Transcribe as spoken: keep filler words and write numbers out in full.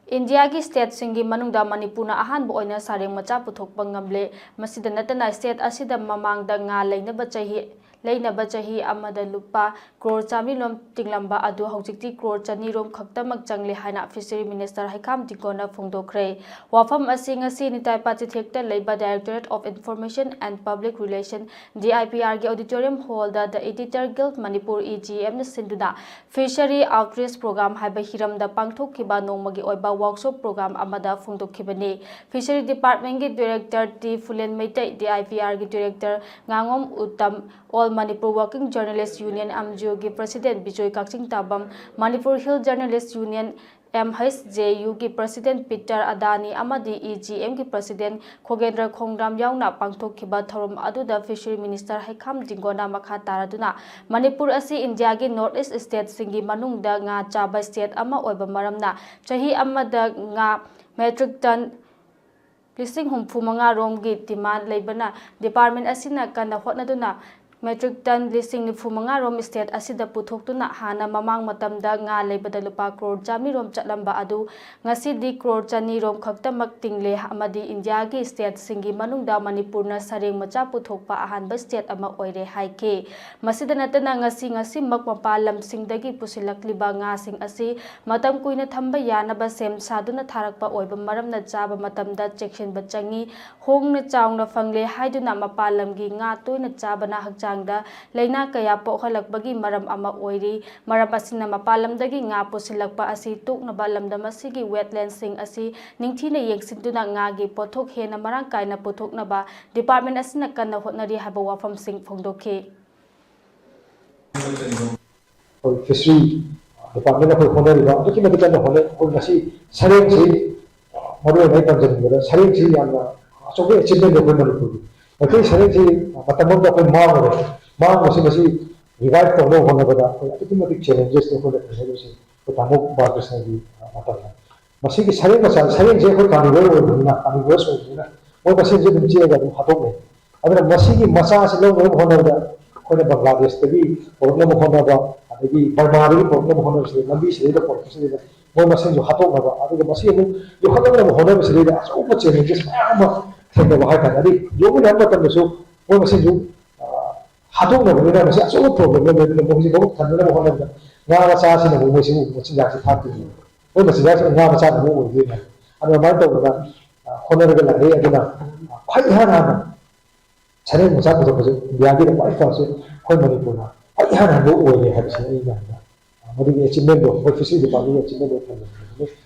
ꯏꯟꯗꯤꯌꯥꯒꯤ ꯁ꯭ꯇꯦꯠꯁꯤꯡꯒꯤ ꯃꯅꯨꯡꯗ ꯃꯅꯤꯄꯨꯔꯅ ꯑꯍꯥꯟꯕ ꯑꯣꯏꯅ ꯁꯥꯔꯦꯡ ꯃꯆꯥ ꯄꯨꯊꯣꯛꯄ ꯉꯝꯂꯦ꯫ ꯃꯁꯤꯗ ꯅꯠꯇꯅ, ꯁ꯭ꯇꯦꯠ ꯑꯁꯤꯗ ꯃꯃꯥꯡꯗ ꯉꯥ ꯂꯩꯅꯕ ꯆꯍꯤ, ꯂꯩꯅꯕ ꯆꯍꯤ ꯑꯃꯗ ꯂꯨꯄꯥ ꯀ꯭ꯔꯣꯔ ꯆꯥꯃꯔꯤ ꯔꯣꯝ ꯇꯤꯡꯂꯝꯕ ꯑꯗꯨ ꯍꯧꯖꯤꯛꯇꯤ ꯀ꯭ꯔꯣꯔ ꯆꯅꯤ ꯔꯣꯝ ꯈꯛꯇꯃꯛ ꯆꯪꯂꯦ ꯍꯥꯏꯅ ꯐꯤꯁꯔꯤ ꯃꯤꯅꯤꯁꯇꯔ ꯍꯩꯈꯥꯝ ꯇꯤꯡꯒꯣꯅ ꯐꯣꯡꯗꯣꯛꯈ꯭ꯔꯦ꯫ ꯋꯥꯐꯝ ꯑꯁꯤ ꯉꯁꯤ ꯅꯤꯇꯥꯏ ꯄꯥꯆꯤꯊꯦꯛꯇ ꯂꯩꯕ Directorate of Information and Public Relation, D I P R ꯒꯤ auditorium hall the The Editor Guild Manipur, E G M ꯅ ꯁꯤꯟꯗꯨꯅ Fishery Outreach Program ꯍꯥꯏꯕ ꯍꯤꯔꯝꯗ ꯄꯥꯡꯊꯣꯛꯈꯤꯕ ꯅꯣꯡꯃꯒꯤ ꯑꯣꯏꯕ workshop program ꯑꯃꯗ ꯐꯣꯡꯗꯣꯛꯈꯤꯕꯅꯤ꯫ Fishery Department ꯀꯤ Director T Phulen Meitei, D I P R ꯒꯤ Director ꯉꯥꯉꯣꯝ Uttam, All Manipur Working Journalist Union, M J U ꯒꯤ President ꯕꯤꯖꯣꯏ ꯀꯛꯆꯤꯡ ꯇꯥꯕꯝ, Manipur Hill Journalist Union, M H J U ꯒꯤ President ꯄꯤꯇꯔ ꯑꯗꯥꯅꯤ ꯑꯃꯗꯤ E G M ꯒꯤ President ꯈꯣꯒꯦꯟꯗ꯭ꯔ ꯈꯣꯡꯗ꯭ꯔꯥꯝ ꯌꯥꯎꯅ ꯄꯥꯡꯊꯣꯛꯈꯤꯕ ꯊꯧꯔꯝ ꯑꯗꯨꯗ Fishery Minister ꯍꯩꯈꯥꯝ ꯇꯤꯡꯒꯣꯅ ꯃꯈꯥ ꯇꯥꯔꯗꯨꯅ, ꯃꯅꯤꯄꯨꯔ ꯑꯁꯤ ꯏꯟꯗꯤꯌꯥꯒꯤ North East state ꯁꯤꯡꯒꯤ ꯃꯅꯨꯡꯗ ꯉꯥ ꯆꯥꯕ state ꯑꯃ ꯑꯣꯏꯕ ꯃꯔꯝꯅ, ꯆꯍꯤ ꯑꯃꯗ ꯉꯥ metric ton ꯂꯤꯁꯤꯡ ꯍꯨꯝꯐꯨ ꯃꯉꯥ ꯔꯣꯝꯒꯤ demand ꯂꯩꯕꯅ, department ꯑꯁꯤꯅ ꯀꯟꯅ ꯍꯣꯠꯅꯗꯨꯅ metric ton ꯂꯤꯁꯤꯡ ꯅꯤꯐꯨ ꯃꯉꯥ ꯔꯣꯝ state ꯑꯁꯤꯗ ꯄꯨꯊꯣꯛꯇꯨꯅ, ꯍꯥꯟꯅ ꯃꯃꯥꯡ ꯃꯇꯝꯗ ꯉꯥ ꯂꯩꯕꯗ ꯂꯨꯄꯥ ꯀ꯭ꯔꯣꯔ ꯆꯥꯃꯔꯤ ꯔꯣꯝ ꯆꯠꯂꯝꯕ ꯑꯗꯨ ꯉꯁꯤꯗꯤ ꯀ꯭ꯔꯣꯔ ꯆꯅꯤ ꯔꯣꯝ ꯈꯛꯇꯃꯛ ꯇꯤꯡꯂꯦ ꯑꯃꯗꯤ ꯏꯟꯗꯤꯌꯥꯒꯤ state ꯁꯤꯡꯒꯤ ꯃꯅꯨꯡꯗ ꯃꯅꯤꯄꯨꯔꯅ ꯁꯔꯦꯡ ꯃꯆꯥ ꯄꯨꯊꯣꯛꯄ ꯑꯍꯥꯟꯕ state ꯑꯃ ꯑꯣꯏꯔꯦ ꯍꯥꯏꯈꯤ꯫ ꯃꯁꯤꯗ ꯅꯠꯇꯅ, ꯉꯁꯤ ꯉꯁꯤꯃꯛ ꯃꯄꯥꯟ ꯂꯝꯁꯤꯡꯗꯒꯤ ꯄꯨꯁꯤꯜꯂꯛꯂꯤꯕ ꯉꯥꯁꯤꯡ ꯑꯁꯤ ꯃꯇꯝ ꯀꯨꯏꯅ ꯊꯝꯕ ꯌꯥꯅꯕ ꯁꯦꯝ ꯁꯥꯗꯨꯅ ꯊꯥꯔꯛꯄ ꯑꯣꯏꯕ ꯃꯔꯝꯅ, ꯆꯥꯕ ꯃꯇꯝꯗ ꯆꯦꯛꯁꯤꯟꯕ ꯆꯪꯏ꯫ ꯍꯣꯡꯅ ꯆꯥꯎꯅ ꯐꯪꯂꯦ ꯍꯥꯏꯗꯨꯅ ꯃꯄꯥꯟ ꯂꯝꯒꯤ ꯉꯥ ꯇꯣꯏꯅ ꯆꯥꯕꯅ ꯍꯛꯆꯥꯡꯗ ꯂꯥꯏꯅꯥ ꯀꯌꯥ ꯄꯣꯛꯍꯜꯂꯛꯄꯒꯤ ꯃꯔꯝ ꯑꯃ ꯑꯣꯏꯔꯤ꯫ ꯃꯔꯝ ꯑꯁꯤꯅ, ꯃꯄꯥꯟ ꯂꯝꯗꯒꯤ ꯉꯥ ꯄꯨꯁꯤꯜꯂꯛꯄ ꯑꯁꯤ ꯇꯣꯛꯅꯕ ꯂꯝꯗꯝ ꯑꯁꯤꯒꯤ wetland ꯁꯤꯡ ꯑꯁꯤ ꯅꯤꯡꯊꯤꯅ ꯌꯦꯡꯁꯤꯟꯗꯨꯅ ꯉꯥꯒꯤ ꯄꯣꯠꯊꯣꯛ ꯍꯦꯟꯅ ꯃꯔꯥꯡ ꯀꯥꯏꯅ ꯄꯨꯊꯣꯛꯅꯕ department ꯑꯁꯤꯅ ꯀꯟꯅ ꯍꯣꯠꯅꯔꯤ ꯍꯥꯏꯕ ꯋꯥꯐꯝꯁꯤꯡ ꯐꯣꯡꯗꯣꯛꯈꯤ꯫ ꯑꯩꯈꯣꯏ Fishery Department ꯑꯩꯈꯣꯏ ꯍꯣꯠꯅꯔꯤꯕ ꯑꯗꯨꯛꯀꯤ ꯃꯇꯤꯛ ꯀꯟꯅ ꯍꯣꯠꯅꯩ꯫ ꯑꯩꯈꯣꯏ ꯉꯁꯤ ꯁꯔꯦꯡꯁꯤ, ꯃꯔꯨ ꯑꯣꯏꯅ ꯑꯩ ꯄꯟꯖꯅꯤꯡꯕꯗ, ꯁꯔꯦꯡꯁꯤ ꯌꯥꯝꯅ ꯑꯆꯧꯕ achievement ꯑꯩꯈꯣꯏ ꯃꯅꯤꯄꯨꯔꯒꯤ꯫ ꯃꯩꯇꯩ ꯁꯔꯦꯡꯁꯤ ꯃꯇꯝ ꯑꯃꯗ ꯑꯩꯈꯣꯏ ꯃꯥꯡꯉꯨꯔꯦ꯫ ꯃꯥꯡꯕꯁꯤ ꯃꯁꯤ revive ꯇꯧꯅꯕ ꯍꯣꯠꯅꯕꯗ ꯑꯩꯈꯣꯏ ꯑꯗꯨꯛꯀꯤ ꯃꯇꯤꯛ challenges ꯑꯩꯈꯣꯏꯅ ꯊꯦꯡꯅꯔꯤꯕꯁꯤ ꯑꯩꯈꯣꯏ ꯇꯥꯃꯣ ꯕꯥꯂꯀ꯭ꯔꯤꯁꯅꯒꯤ ꯃꯇꯝꯗ꯫ ꯃꯁꯤꯒꯤ ꯁꯔꯦꯡ ꯃꯆꯥ, ꯁꯔꯦꯡꯁꯦ ꯑꯩꯈꯣꯏ carnivore ꯑꯣꯏꯕꯅꯤꯅ, carnivorous ꯑꯣꯏꯕꯅꯤꯅ, ꯃꯣꯏ ꯃꯁꯦꯟꯁꯦ ꯑꯗꯨꯝ ꯆꯤꯛꯑꯒ ꯑꯗꯨꯝ ꯍꯥꯠꯇꯣꯛꯅꯩ꯫ ꯑꯗꯨꯅ ꯃꯁꯤꯒꯤ ꯃꯆꯥꯁꯤ ꯂꯧꯅꯕ ꯍꯣꯠꯅꯕꯗ ꯑꯩꯈꯣꯏꯅ ꯕꯪꯒ꯭ꯂꯥꯗꯦꯁꯇꯒꯤ ꯄꯨꯔꯛꯅꯕ ꯍꯣꯠꯅꯕ, ꯑꯗꯒꯤ ꯕꯔꯃꯥꯗꯒꯤ ꯄꯨꯔꯛꯅꯕ ꯍꯣꯠꯅꯕꯁꯤꯗ, ꯂꯝꯕꯤꯁꯤꯗꯩꯗ ꯄꯨꯔꯛꯄꯁꯤꯗꯩꯗ ꯃꯣꯏ ꯃꯁꯤꯡꯁꯨ ꯍꯥꯠꯇꯣꯛꯅꯕ, ꯑꯗꯨꯒ ꯃꯁꯤ ꯑꯃꯨꯛ ꯌꯣꯛꯈꯠꯂꯛꯅꯕ ꯍꯣꯠꯅꯕꯁꯤꯗꯩꯗ ꯑꯆꯧꯕ challenges ꯃꯌꯥꯝ ꯑꯃ ꯊꯦꯡꯅꯕ ꯍꯥꯏꯇꯥꯔꯦ꯫ ꯑꯗꯩ ꯌꯣꯛꯃꯤꯟꯅꯕ ꯃꯇꯝꯗꯁꯨ ꯃꯣꯏ ꯃꯁꯤꯡꯁꯨ, ꯑ, ꯍꯥꯠꯇꯣꯛꯅꯕꯅꯤꯅ ꯃꯁꯤ ꯑꯆꯧꯕ problem ꯑꯃ ꯂꯩꯕꯅꯤꯅ ꯃꯣꯏꯁꯤ ꯃꯕꯨꯛ ꯊꯟꯅꯅꯕ ꯍꯣꯠꯅꯕꯗ ꯉꯥ ꯃꯆꯥꯁꯤꯅ ꯑꯃꯨꯛ ꯃꯣꯏꯁꯤꯕꯨ ꯃꯆꯤꯟꯖꯥꯛꯁꯤ ꯊꯥꯛꯇꯣꯏꯅꯤ꯫ ꯃꯣꯏ ꯃꯆꯤꯟꯖꯥꯛꯁꯤ ꯉꯥ ꯃꯆꯥꯅ ꯑꯃꯨꯛ ꯑꯣꯏꯗꯣꯏꯅꯦ꯫ ꯑꯗꯨꯅ ꯑꯗꯨꯃꯥꯏꯅ ꯇꯧꯗꯅ, ꯑ, ꯍꯣꯠꯅꯔꯒ ꯂꯥꯛꯑꯦ꯫ ꯑꯗꯨꯅ, ꯑ, ꯈ꯭ꯋꯥꯏ ꯏꯍꯥꯟ ꯍꯥꯟꯅ ꯁꯔꯦꯡ ꯃꯆꯥ ꯄꯨꯊꯣꯛꯄꯁꯦ ꯏꯟꯗꯤꯌꯥꯒꯤꯗ ꯈ꯭ꯋꯥꯏ first ꯑꯩꯈꯣꯏ ꯃꯅꯤꯄꯨꯔꯅ ꯈ꯭ꯋꯥꯏ ꯏꯍꯥꯟ ꯍꯥꯟꯕ ꯑꯣꯏꯔꯦ ꯍꯥꯏꯕꯁꯤꯅ ꯑꯩ ꯃꯌꯥꯝꯗ, ꯑ, ꯃꯗꯨꯒꯤ achievement ꯗꯣ ꯑꯩꯈꯣꯏ fishery department ꯀꯤ achievement ꯗꯣ ꯊꯝꯖꯅꯤꯡꯕꯅꯤ꯫